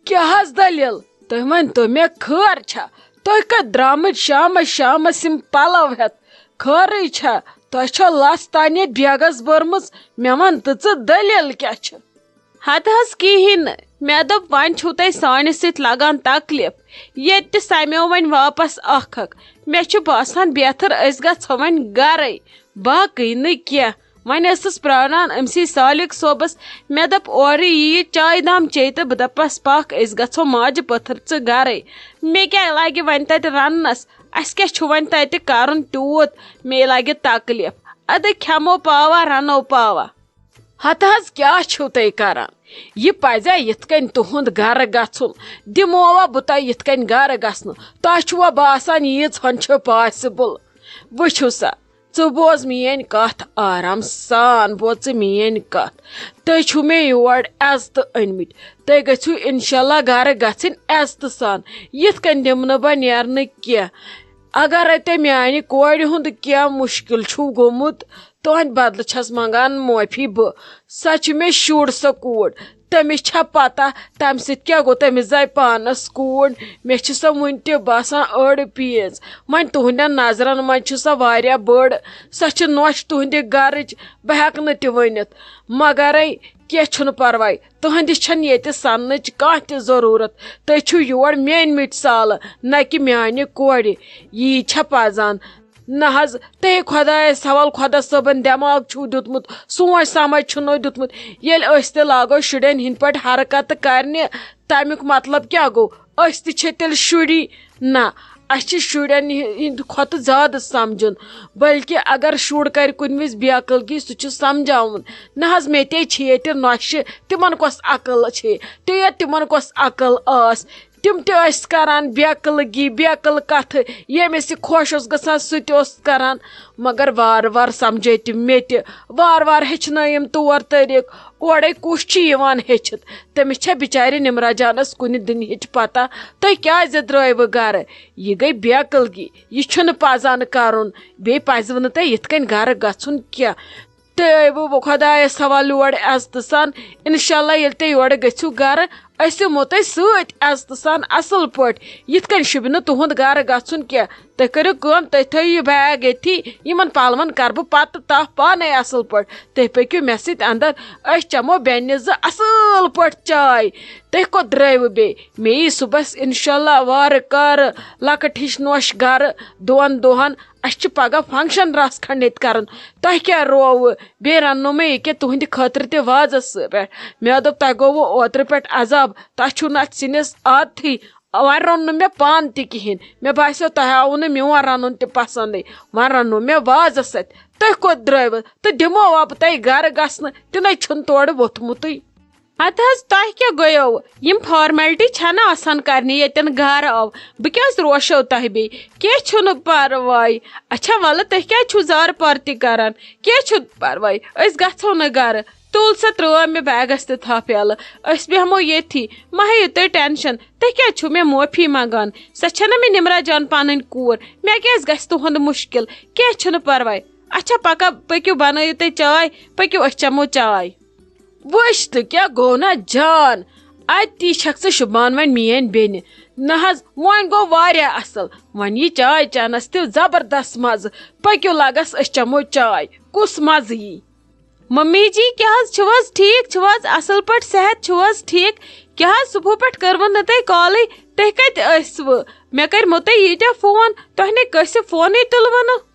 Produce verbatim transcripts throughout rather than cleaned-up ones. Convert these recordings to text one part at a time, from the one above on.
کیٛاہ حظ دٔلیٖل؟ تُہۍ ؤنۍ تو مےٚ، خٲر چھا؟ تُہۍ کتہِ درٛامٕتۍ شامس شامس یِم پلو ہٮ۪تھ؟ خٲرٕے چھا؟ تۄہہِ چھو لژھ تانۍ ییٚتہِ بیگس بٔرمٕژ؟ مےٚ ون تہٕ ژٕ، دٔلیٖل کیٛاہ چھِ؟ ہتہٕ حظ کِہیٖنۍ نہٕ۔ مےٚ دوٚپ، وۄنۍ چھُو تۄہہِ سانہِ سۭتۍ لگان تکلیف۔ ییٚتہِ تہِ سمیو وۄنۍ واپس اکھ اکھ۔ مےٚ چھُ باسان، بہتر أسۍ گژھو وۄنۍ گرے، باقٕے نہٕ کینٛہہ۔ وۄنۍ ٲسٕس پرٛاران أمسٕے سالِک صٲبس۔ مےٚ دوٚپ، اورٕ یِیہِ چایہِ دام چیٚیہِ تہٕ بہٕ دَپس، پکھ، أسۍ گژھو ماجہِ پٔتھٕر ژٕ گرے۔ مےٚ کیٛاہ لگہِ وۄنۍ تتہِ رننس؟ اسہِ کیٛاہ چھُ وۄنۍ تتہِ کرُن تیوٗت؟ مے لگہِ تکلیف۔ ادٕ کھٮ۪مو پاوا، رنو پاوا۔ ہتہٕ حظ، کیٛاہ چھِو تُہۍ کران؟ یہِ پزیا یِتھ کٔنۍ تُہُنٛد گرٕ گژھُن؟ دِموا بہٕ تۄہہِ یِتھ کٔنۍ گرٕ گژھنہٕ؟ تۄہہِ چھُوا باسان، ییٖژہن چھِ پاسِبٕل؟ وٕچھِو سا، ژٕ بوز میٲنۍ کتھ آرام سان، بوز ژٕ میٲنۍ کتھ۔ تُہۍ چھِو مےٚ یور عزتہٕ أنمٕتۍ، تُہۍ گٔژھِو انشاءاللہ گرٕ گژھٕنۍ عزتہٕ سان۔ یِتھ کٔنۍ دِمہٕ نہٕ بہٕ نیرنہٕ کینٛہہ۔ اگرے تۄہہِ میانہِ کورِ ہُنٛد کینٛہہ مُشکل چھُو گوٚمُت، تُہنٛدِ بدلہٕ چھَس منٛگان معٲفی بہٕ۔ سۄ چھِ مےٚ شُر، سۄ کوٗر۔ تٔمِس چھا پتہ تَمہِ سۭتۍ کیٛاہ گوٚو؟ تٔمِس زاے پانَس کوٗر۔ مےٚ چھِ سۄ وُنہِ تہِ باسان أڑ پیٖژ۔ وۄنۍ تُہنٛدٮ۪ن نظرن منٛز چھِ سۄ واریاہ بٔڑ۔ سۄ چھِ نۄش تُہنٛدِ گرٕچ، بہٕ ہٮ۪کہٕ نہٕ تہِ ؤنِتھ۔ مگرے کینٛہہ چھُنہٕ پرواے، تُہنٛدِس چھَنہٕ ییٚتہِ سَننٕچ کانٛہہ تہِ ضروٗرت۔ تُہۍ چھِو یور میٛٲنۍ مٕتۍ سالہٕ، نہ کہِ میٛانہِ کورِ۔ یی چھا پَزان؟ نہ حظ، تُہۍ خۄدایَس حوال، خۄدا صٲبَن دٮ۪ماغ چھُو دیُتمُت، سونٛچ سمجھ چھُنو دیُتمُت۔ ییٚلہِ أسۍ تہِ لاگو شُرٮ۪ن ہِنٛدۍ پٲٹھۍ حرکت کَرنہِ، تَمیُک مطلب کیٛاہ گوٚو؟ أسۍ تہِ چھِ تیٚلہِ شُری؟ نہ، اَسہِ چھِ شُرٮ۪ن ہِنٛدِ کھۄتہٕ زیادٕ سَمجھُن، بلکہِ اگر شُر کَرِ کُنہِ وِزِ بے عقلگی، سُہ چھُ سَمجھاوُن۔ نہ حظ، مےٚ تے چھِ ییٚتہِ نۄشہِ، تِمَن کۄس عقل چھے؟ تہِ یا تِمَن کۄس عقل ٲس؟ تِم تہِ ٲسۍ کران بے عقلگی، بے عقل کتھٕ۔ ییٚمِس یہِ خۄش اوس گژھان، سُہ تہِ اوس کران۔ مگر وارٕ وارٕ سمجھٲے تِم مےٚ تہِ۔ وارٕ وارٕ ہیٚچھنٲیِم طور طریٖقہٕ۔ اورَے کُس چھُ یِوان ہیٚچھِتھ؟ تٔمِس چھےٚ بِچارِ نِمرا جانَس کُنہِ دُنہِچ پتہ۔ تُہۍ کیٛازِ درٛٲیوٕ گرٕ؟ یہِ گٔے بے عقلگی۔ یہِ چھُنہٕ پزان کرُن۔ بیٚیہِ پزِوٕ نہٕ تۄہہِ یِتھ کٔنۍ گرٕ گژھُن کینٛہہ۔ تُہۍ ٲیوٕ خۄدایَس حوالہٕ یور عزتہٕ سان۔ انشاءاللہ ییٚلہِ تُہۍ یورٕ گٔژھِو گرٕ، أسۍ یِمو تۄہہِ سۭتۍ عزتہٕ سان اصل پٲٹھۍ۔ یِتھ کٔنۍ شوٗبہِ نہٕ تُہُنٛد گرٕ گژھُن کینٛہہ۔ تُہۍ کٔرِو کٲم، تُہۍ تھٲیِو یہِ بیگ ییٚتھی، یِمن پلون کرٕ بہٕ پتہٕ تپھ پانے اصل پٲٹھۍ۔ تُہۍ پٔکِو مےٚ سۭتۍ اندر، أسۍ چمو بیٚنہِ زٕ اصل پٲٹھۍ چاے۔ تُہۍ کوٚت درٛٲیوٕ بیٚیہِ؟ مےٚ یی صُبحس انشاءاللہ وارٕ کارٕ لۄکٕٹ ہِش نوش گرٕ دۄن دۄہن۔ اَسہِ چھُ پگاہ function رَژھ کھنٛڈ ییٚتہِ کَرُن۔ تۄہہِ کیٛاہ رووٕ؟ بیٚیہِ رَننو مےٚ ییٚکیٛاہ تُہٕنٛدِ خٲطرٕ تہِ وازَس پٮ۪ٹھ۔ مےٚ دوٚپ، تۄہہِ گوٚوٕ اوترٕ پٮ۪ٹھ عذاب، تۄہہِ چھُو نہٕ اَتھ سِنِس عادتھٕے۔ وۄنۍ روٚن نہٕ مےٚ پانہٕ تہِ کِہیٖنۍ۔ مےٚ باسیو، تۄہہِ آوٕ نہٕ میون رَنُن تہِ پَسنٛدٕے۔ وۄنۍ رَننو مےٚ وازَس اَتھِ۔ تُہۍ کوٚت درٛٲیوٕ؟ تہٕ دِمو وۄنۍ بہٕ تۄہہِ گَرٕ گژھنہٕ، تہِ نَے چھُنہٕ تورٕ ووٚتھمُتٕے۔ ہتہٕ حظ، تۄہہِ کیٛاہ گوٚیو؟ یِم formality چھَنہٕ آسان کرنہِ ییٚتٮ۪ن گرٕ آو۔ بہٕ کیٛازِ روشو تۄہہِ بیٚیہِ؟ کینٛہہ چھُنہٕ پرواے۔ اچھا، وَلہٕ، تُہۍ کیٛازِ چھِو زارٕ پار تہِ کران؟ کینٛہہ چھُنہٕ پرواے، أسۍ گژھو نہٕ گرٕ۔ تُل سا، ترٛٲو مےٚ بیگس تہٕ تھپھ یَلہٕ۔ أسۍ بیٚہمو ییٚتھی، مہ ہیٚیِو تُہۍ tension۔ تُہۍ کیٛازِ چھِو مےٚ معٲفی منٛگان؟ سۄ چھَنہ مےٚ نِمرا جان پنٕنۍ کوٗر؟ مےٚ کیٛازِ گژھِ تُہُنٛد مُشکِل؟ کینٛہہ چھُنہٕ پرواے۔ اچھا، پکا، پٔکِو، بنٲیِو تُہۍ چاے، پٔکِو، أسۍ چٮ۪مو چاے۔ وٕچھ تہٕ کیٛاہ گوٚو نا جان، اَتی چھَکھ ژٕ شوٗبان وۄنۍ میٛٲنۍ بیٚنہِ۔ نہ حظ، وۄنۍ گوٚو واریاہ اَصٕل، وۄنۍ یی چاے چٮ۪نَس تہِ زبردست مَزٕ۔ پٔکِو لَگَس، أسۍ چٮ۪مو چاے، کُس مَزٕ یی؟ ممی جی، کیٛاہ حظ چھِو حظ ٹھیٖک؟ چھِو حظ اَصٕل پٲٹھۍ؟ صحت چھِو حظ ٹھیٖک؟ کیٛاہ حظ صُبحہٕ پٮ۪ٹھ کٔروٕ نہٕ تۄہہِ کالٕے؟ تُہۍ کَتہِ ٲسوٕ؟ مےٚ کٔرۍمو تۄہہِ ییٖتیٛاہ فون، تۄہہِ نے کٲنٛسہِ فونٕے تُلوٕ نہٕ۔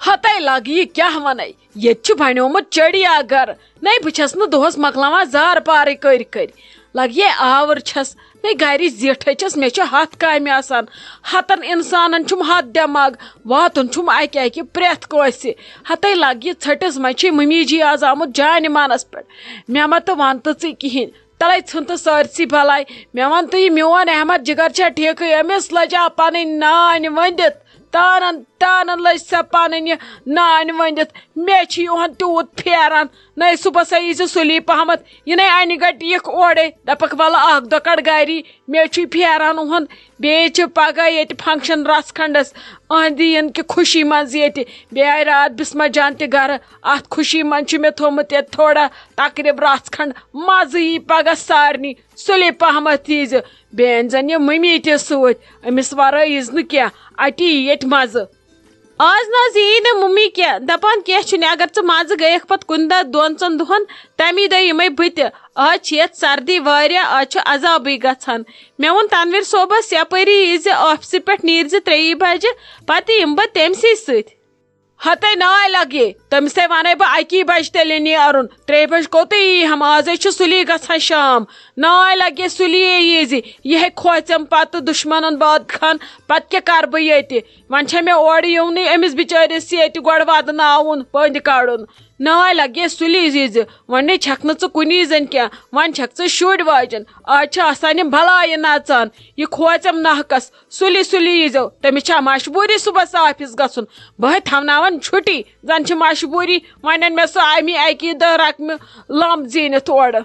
ہتَے لگہٕ یہِ کیٛاہ ونے، ییٚتہِ چھُ بنیومُت چڑیا گرٕ۔ نے بہٕ چھَس نہٕ دۄہس مۄکلاوان زارٕ پارٕے کٔرۍ کٔرۍ۔ لگہٕ یے آوٕر چھَس، نے گرِچ زِٹھے چھَس، مےٚ چھِ ہتھ کامہِ آسان۔ ہتن انسانن چھُم ہتھ دٮ۪ماغ، واتُن چھُم اکہِ اکہِ پرٛٮ۪تھ کٲنٛسہِ۔ ہتَے لگہٕ یہِ ژھٔٹِس، وۄنۍ چھے ممی جی آز آمُت جانہِ مانس پٮ۪ٹھ۔ مےٚ ما تہٕ ون تہٕ ژٕے کِہیٖنۍ۔ تَلَے ژھٕن تہٕ سٲرسٕے بَلاے۔ مےٚ وَن تہٕ، یہِ میون احمد جِگر چھا ٹھیکٕے؟ أمِس لٔج آ پَنٕنۍ نانۍ ؤنٛدِتھ۔ تانَن تانَن لٔج سۄ پَنٕنۍ یہِ نانۍ ؤنٛدِتھ۔ مےٚ چھِ یِہُنٛد تیوٗت پھیران۔ نَے صُبحَس ہا یی زِ سُلی پَہمَتھ۔ یہِ نَے اَنہِ گَٹہِ یِکھ اورَے۔ دَپَکھ، وَلہٕ اَکھ دۄہ کَڑ گَری۔ مےٚ چھُے پھیران اُہُنٛد۔ بیٚیہِ چھِ پَگاہ ییٚتہِ function رَژھ کھنٛڈَس۔ أہنٛدِ یِنہٕ کہِ خوشی منٛز ییٚتہِ۔ بیٚیہِ آیہِ راتھ بسمہ جان تہِ گرٕ۔ اتھ خوشی منٛز چھُ مےٚ تھوٚومُت ییٚتہِ تھوڑا تقریب رژھ کھنڈ۔ مزٕ یی پگاہ سارنٕے۔ سُلے پہمتھ ییٖزِ۔ بیٚیہِ أنۍ زن یہِ مٔمی تہِ سۭتۍ۔ أمِس ورٲے ییٖزِ نہٕ کینٛہہ۔ اتی یی ییٚتہِ مزٕ۔ آز نہ حظ یی نہٕ مٔمی کینٛہہ۔ دپان کینٛہہ چھُنہٕ، اگر ژٕ منٛزٕ گٔیَکھ پتہٕ کُنہِ دۄہ دۄن ژۄن دۄہن، تمی دۄہ یِمے بہٕ تہِ۔ آز چھِ یتھ سردی واریاہ، آز چھُ عذابٕے گژھان۔ مےٚ ووٚن تنویر صٲبس، یپٲری ییٖزِ آفسہٕ پٮ۪ٹھ، نیٖرزِ ترٛیٚیہِ بجہِ، پتہٕ یِمہٕ بہٕ تٔمسٕے سۭتۍ۔ ہتے ناے لگے، تٔمِس ہے ونے بہٕ اکی بجہِ تیٚلہِ نیرُن، ترٛیٚیہِ بجہِ کوٚتٕے یی ہم، آزے چھُ سُلی گژھان شام۔ ناے لگے سُلی ییٖزِ، یہِ ہے کھوژٮ۪م پتہٕ دُشمنن باد خان، پتہٕ کیٛاہ کرٕ بہٕ ییٚتہِ؟ وۄنۍ چھےٚ مےٚ اورٕ یِونٕے أمِس بِچٲرِس ییٚتہِ گۄڈٕ ودناوُن، پٔنٛدۍ کڑُن۔ ناے لگے سُلی ییٖزِ، وۄنۍ نے چھکھ نہٕ ژٕ کُنی زٔنۍ کینٛہہ، وۄنۍ چھکھ ژٕ شُرۍ واجٮ۪ن۔ آز چھِ آسان یِم بلایہِ نژان، یہِ کھوژٮ۪م نحقس۔ سُلی سُلی ییٖزیو، تٔمِس چھا مجبوٗری صُبحس آفِس گژھُن؟ بہٕ ہے تھاوناوان چھُٹی، زن چھِ مجبوٗری۔ وۄنۍ اَنہِ مےٚ سُہ اَمی اَکی دۄہ رقمہِ لمب زیٖنِتھ اورٕ۔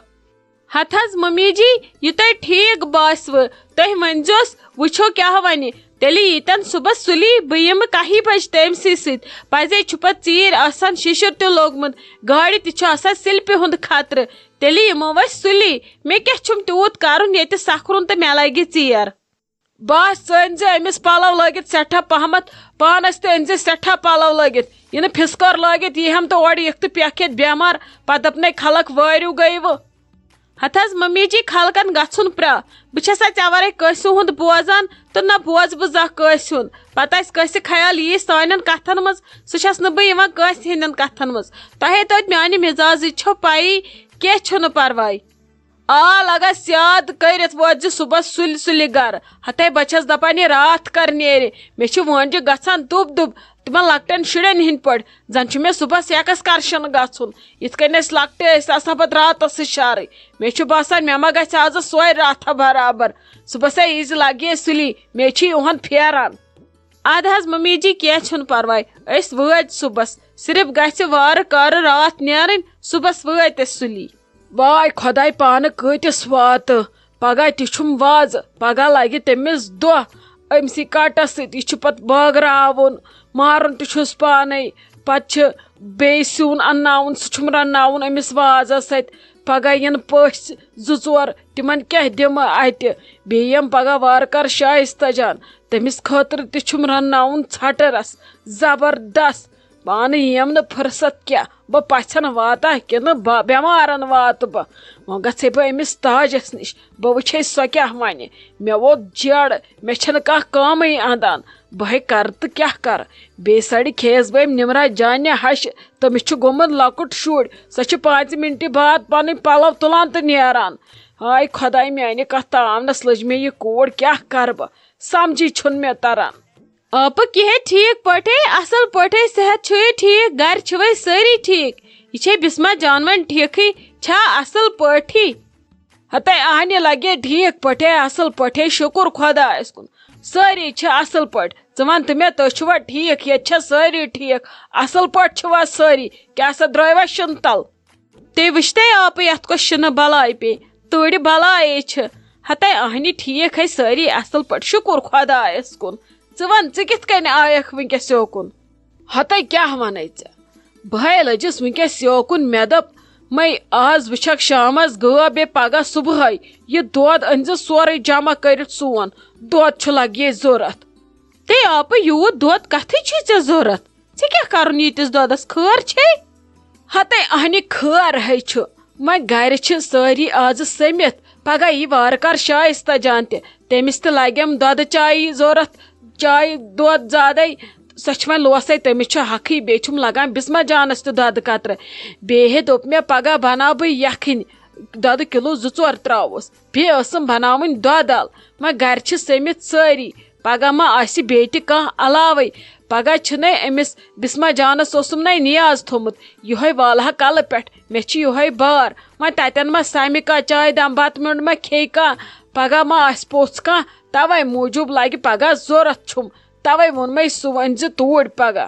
ہتہٕ حظ ممی جی، یہِ تۄہہِ ٹھیٖک باسِوٕ، تُہۍ ؤنۍزیوس، وٕچھو کیٛاہ ونہِ۔ تیٚلہِ ییٖتن صُبحس سُلی، بہٕ یِمہٕ کاہہِ بجہِ تٔمۍ سٕے سۭتۍ۔ پزے چھُ پتہٕ ژیٖرۍ آسان شِشُر تہِ لوگمُت، گاڑِ تہِ چھُ آسان سِلپہِ ہُنٛد خطرٕ۔ تیٚلہِ یِمو أسۍ سُلی۔ مےٚ کیٛاہ چھُم تیوٗت کرُن ییٚتہِ سکھرُن تہٕ مےٚ لگہِ ژیر؟ بس، ژٕ أنۍ زِ أمِس پلو لٲگِتھ سٮ۪ٹھاہ پہمتھ، پانس تہِ أنۍ زِ سٮ۪ٹھاہ پلو لٲگِتھ۔ یہِ نہٕ پھِسکار لٲگِتھ یی ہم تہٕ اورٕ یِکھ تہٕ پٮ۪کھ ہٮ۪تھ بٮ۪مار، پتہٕ دپنے خلق وٲرِو گٔیوٕ۔ ہتہٕ حظ ممی جی، خلقن گژھُن پرٛاہ۔ بہٕ چھسا ژےٚ ورٲے کٲنٛسہِ ہُنٛد بوزان تہٕ نہ بوزٕ بہٕ زانٛہہ کٲنٛسہِ ہُنٛد۔ پتہٕ آسہِ کٲنٛسہِ خیال یی سانٮ۪ن کتھن منٛز، سُہ چھس نہٕ بہٕ یِوان کٲنٛسہِ ہٕنٛدٮ۪ن کتھن منٛز۔ تۄہے توتہِ میانہِ مزازٕچ چھو پیی، کینٛہہ چھُنہٕ پرواے۔ آ، لگس یاد کٔرِتھ وٲتۍ زِ صُبحس سُلہِ سُلہِ گرٕ۔ ہتے بہٕ چھس دپان یہِ راتھ کر نیرِ۔ مےٚ چھِ وٲنجہِ گژھان دُب دُب، تِمن لۄکٹٮ۪ن شُرٮ۪ن ہٕنٛدۍ پٲٹھۍ۔ زن چھُ مےٚ صُبحس excursion گژھُن۔ یِتھ کٔنۍ أسۍ لۄکٹہِ ٲسۍ آسان پتہٕ راتس سٕے شرٕے۔ مےٚ چھُ باسان مےٚ ما گژھِ آزٕ سۄے راتھا برابر۔ صُبحس ہے ییٖزِ لگہِ سُلی، مےٚ چھِ یِہُنٛد پھیران۔ ادٕ حظ ممی جی، کینٛہہ چھُنہٕ پرواے، أسۍ وٲتۍ صُبحس۔ صرف گژھِ وارٕ کارٕ راتھ نیرٕنۍ، صُبحس وٲتۍ أسۍ سُلی۔ واے خۄداے، پانہٕ کۭتِس واتہٕ؟ پگاہ تہِ چھُم وازٕ، پگاہ لگہِ تٔمِس دۄہ أمسٕے کٹس سۭتۍ۔ یہِ چھُ پتہٕ بٲگراوُن، مارُن تہِ چھُس پانے، پتہٕ چھِ بیٚیہِ سیُن انناوُن، سُہ چھُم رنناوُن أمِس وازس سۭتۍ۔ پگاہ یِن پٔژھۍ زٕ ژور، تِمن کیٛاہ دِمہٕ اتہِ؟ بیٚیہِ یِم پگاہ وارٕ کارٕ شایستہ جان، تٔمِس خٲطرٕ تہِ چھُم رنناوُن ژھٹہٕ رس زبردست۔ پانہٕ یِم نہٕ فرصت کینٛہہ، بہٕ پژھن واتا کِنہٕ بہ-، بٮ۪مارن واتہٕ بہٕ۔ وۄنۍ گژھے بہٕ أمِس تاجس نِش، بہٕ وٕچھے سۄ کیٛاہ ونہِ۔ مےٚ ووت جیڑٕ، مےٚ چھنہٕ کانٛہہ کٲمٕے اندان۔ بہٕ ہے کرٕ تہٕ کیٛاہ کرٕ؟ بیٚیہِ سڑِ کھیٚیس بہٕ أمۍ نمرہ جانہِ ہشہِ۔ تٔمِس چھُ گوٚمُت لۄکُٹ شُر، سۄ چھِ پانٛژِ منٹہِ بعد پنٕنۍ پلو تُلان تہٕ نیران۔ ہاے خۄداے میانہِ، کتھ تاونس لٔج مےٚ یہِ کوٗر، کیٛاہ کرٕ بہٕ؟ سمجھی چھُنہٕ مےٚ تران۔ آپہٕ کِہے ٹھیٖک پٲٹھۍ، اصل پٲٹھۍ، صحت چھُے ٹھیٖک، گرِ چھِوے سٲری ٹھیٖک؟ یہِ چھے بسمہ جان وۄنۍ ٹھیٖکھٕے چھا اصل پٲٹھی؟ ہتے اہنہِ لگے ٹھیٖک پٲٹھۍ، اصل پٲٹھۍ، شُکُر خۄدایس کُن۔ سٲری چھِ اصل پٲٹھۍ۔ ژٕ وَن تہٕ مےٚ، تُہۍ چھِوا ٹھیٖک؟ ییٚتہِ چھا سٲری ٹھیٖک؟ اصل پٲٹھۍ چھِوا سٲری؟ کیٛاہ سا درٛٲیوا شِنہٕ تل؟ تُہۍ وٕچھتَے آپہٕ یَتھ کۄس شِنہٕ بَلاے پیٚیہِ۔ تۭرِ بَلایے چھِ۔ ہتے اہنہِ ٹھیٖک ہے سٲری اصل پٲٹھۍ، شُکُر خۄدایس کُن۔ ژٕ وَن، ژٕ کِتھ کٔنۍ آیَکھ وٕنکیٚس یوکُن؟ ہتے کیٛاہ وَنے ژےٚ؟ بہٕ ہے لٔجِس وٕنکیٚس یوکُن، مےٚ دوٚپ، مَے آز وٕچھکھ شامَس گٲو، بیٚیہِ پگاہ صُبحٲے یہِ دۄد أنۍ زِ سورُے جمع کٔرِتھ سون۔ دۄد چھُ لگہِ یے ضوٚرَتھ۔ تے آپہٕ یوٗت دۄد کتھٕے چھُے ژےٚ ضوٚرَتھ؟ ژےٚ کیٛاہ کرُن ییٖتِس دۄدس؟ خٲر چھے؟ ہتے اہنہِ خٲر ہے چھُ، وۄنۍ گرِ چھِ سٲری آزٕ سٔمِتھ، پگاہ یی وارٕ کار شایستہ جان تہِ، تٔمِس تہِ لگٮ۪م دۄدٕ چایی ضوٚرَتھ، چاے دۄد زیادَے۔ سۄ چھِ وۄنۍ لوسَے، تٔمِس چھُ حقٕے، بیٚیہِ چھُم لگان بسمہ جانَس تہِ دۄدٕ قطرٕ۔ بیٚیہِ دوٚپ مےٚ، پگاہ بناو بہٕ یَکھٕنۍ، دۄدٕ کِلوٗ زٕ ژور ترٛاووس۔ بیٚیہِ ٲسٕم بناوٕنۍ دۄدَل، وۄنۍ گرِ چھِ سٔمِتھ سٲری، پگاہ ما آسہِ بیٚیہِ تہِ کانٛہہ علاوَے؟ پگاہ چھُنَے أمِس بسمہ جانَس اوسُم نَے نیاز تھوٚمُت، یِہوٚے والہٕ ہا کَلہٕ پٮ۪ٹھ، مےٚ چھُ یِہوٚے بار۔ وۄنۍ تَتٮ۪ن ما سَمہِ کانٛہہ چایہِ دام، بَتہٕ میوٚنٛڈ ما کھیٚیہِ کانٛہہ؟ پگاہ ما آسہِ پوٚژھ کانٛہہ؟ تَوَے موٗجوٗب لَگہِ پگاہ ضوٚرَتھ چھُم، تَوَے ووٚنمَے سُہ ؤنۍ زِ توٗرۍ پگاہ۔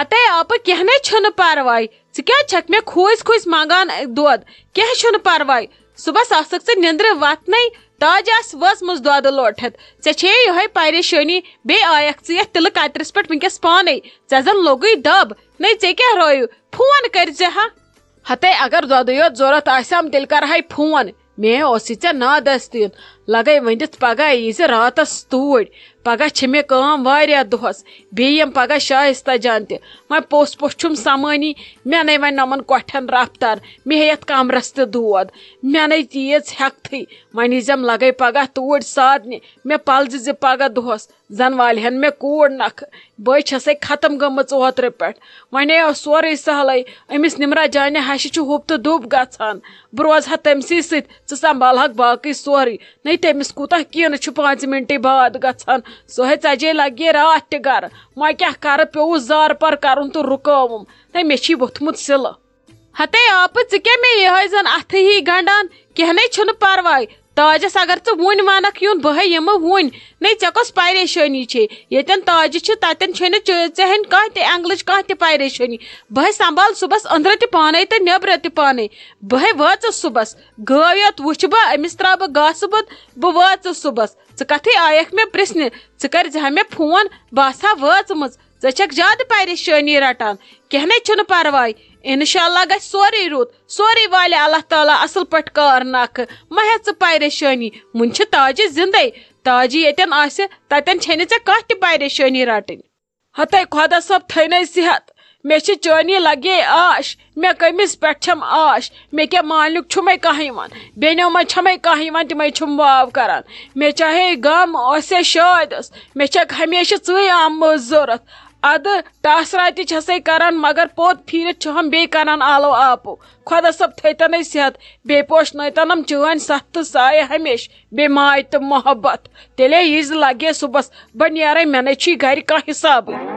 ہتے آپہٕ، کینٛہہ نے چھُنہٕ پرواے۔ ژٕ کیٛازِ چھکھ مےٚ کھوٗژۍ کھوٗژۍ منٛگان دۄد؟ کینٛہہ چھُنہٕ پرواے۔ صُبحس آسکھ ژٕ نِندرِ وتھنَے، تاج آسہِ وٲژمٕژ دۄدٕ لوٹہٕ ہٮ۪تھ۔ ژےٚ چھے یِہوٚے پریشٲنی، بیٚیہِ آیکھ ژٕ یَتھ تِلہٕ کترِس پٮ۪ٹھ وٕنکیٚس پانَے۔ ژےٚ زن لوٚگُے دب۔ نَے ژےٚ کیٛاہ رٲیِو؟ فون کٔرۍزِ ہا۔ ہتے اگر دۄدٕے یوت ضوٚرتھ آسٮ۪م، تیٚلہِ کرہے فون۔ مے اوسُے ژےٚ نادس دیُن۔ لگے ؤنِتھ پگاہ ییٖزِ راتس توٗرۍ۔ پگاہ چھِ مےٚ کٲم واریاہ دۄہس۔ بیٚیہِ یِم پگاہ شایستہ جان تہِ۔ وۄنۍ پوٚژھ پوٚژھ چھُم سمٲنی۔ مےٚ نے وۄنۍ نۄمن کۄٹھٮ۪ن رفتار۔ مےٚ ہیٚیتھ کمرس تہِ دود۔ مےٚ نے تیٖژ ہٮ۪کتھٕے۔ وۄنۍ ییٖزٮ۪م لگے پگاہ توٗرۍ سادنہِ۔ مےٚ پلزِ زِ پگاہ دۄہس زن والہِ ہن مےٚ کوٗر نکھٕ۔ بہٕ چھسے ختم گٔمٕژ اوترٕ پٮ۪ٹھ۔ وۄنۍ آو سورُے سہلٕے۔ أمِس نمرہ جانہِ ہشہِ چھُ ہُپ تہٕ دُب گژھان۔ بہٕ روزٕ ہا تٔمسٕے سۭتۍ، ژٕ سنبھالہکھ باقٕے سورُے۔ نَے تٔمِس کوٗتاہ کینہٕ چھُ پانٛژِ مِنٹہِ بعد گژھان۔ سۄ ہے ژجے لگہِ راتھ تہِ گرٕ۔ وۄنۍ کیٛاہ کرٕ، پیوٚوُس زارٕ پار کرُن تہٕ رُکٲوُم۔ نَے مےٚ چھُے ووٚتھمُت سِلہٕ۔ ہتے آپہٕ، ژٕ کیٛاہ مےٚ یِہوٚے زن اتھٕ ہی گنڈان؟ کینہہ نے چھُنہٕ پرواے۔ تاجس اگر ژٕ وُنۍ ونکھ یُن، بہٕ ہے یِمہٕ وُنۍ۔ نَے ژےٚ کۄس پریشٲنی چھے؟ ییٚتٮ۪ن تاجہِ چھِ، تتٮ۪ن چھے نہٕ چٲ-، ژےٚ ہٕنٛدۍ کانٛہہ تہِ اینگلٕچ کانٛہہ تہِ پریشٲنی۔ بہٕ ہے سنبھال صُبحس أنٛدرٕ تہِ پانے تہٕ نیٚبرٕ تہِ پانے۔ بہٕ ہے وٲژٕس صُبحس۔ گٲو یوت وٕچھِ بہٕ، أمِس ترٛاوٕ بہٕ گاسہٕ بوٚد، بہٕ وٲژٕس صُبحس۔ ژٕ کتھٕے آیکھ مےٚ پرژھنہِ؟ ژٕ کٔرۍ زِ ہا مےٚ فون، بہٕ آسہٕ ہا وٲژمٕژ۔ ژٕ چھکھ زیادٕ پریشٲنی رٹان۔ کینٛہہ نے چھُنہٕ پرواے۔ انشاءاللہ گژھِ سورُے رُت، سورُے والہِ اللہ تعالیٰ اصل پٲٹھۍ کار نکھٕ۔ مہ ہےٚ ژٕ پریشٲنی، وُنہِ چھِ تاجہِ زندے۔ تاجہِ ییٚتٮ۪ن آسہِ، تتٮ۪ن چھے نہٕ ژےٚ کانٛہہ تہِ پریشٲنی رٹٕنۍ۔ ہتے خۄدا صٲب تھٲینَے صحت۔ مےٚ چھِ چٲنی لگے آش، مےٚ کٔمِس پٮ۪ٹھ چھَم آش؟ مےٚ کیٛاہ مالنیُک چھُمَے کانٛہہ یِوان؟ بیٚنیو منٛز چھَمَے کانٛہہ یِوان، تِمَے چھِم واو کران۔ مےٚ چاہے غم ٲسے شٲدۍ ٲس، مےٚ چھَکھ ہمیشہِ ژٕے آمٕژ ضوٚرَتھ۔ اَدٕ ٹاسرا تہِ چھَسَے کران، مگر پوٚت پھیٖرِتھ چھُ ہم بیٚیہِ کران آلو آپو۔ خۄدا صٲب تھٲیتَنَے صحت، بیٚیہِ پوشنٲیتَنَم چٲنۍ سَتھ تہٕ سایہِ ہمیشہِ، بیٚیہِ ماے تہٕ محبت۔ تیٚلے ییٖزِ لگے صُبحَس، بہٕ نیرَے، مےٚ نَے چھُے گرِ کانٛہہ حسابٕے۔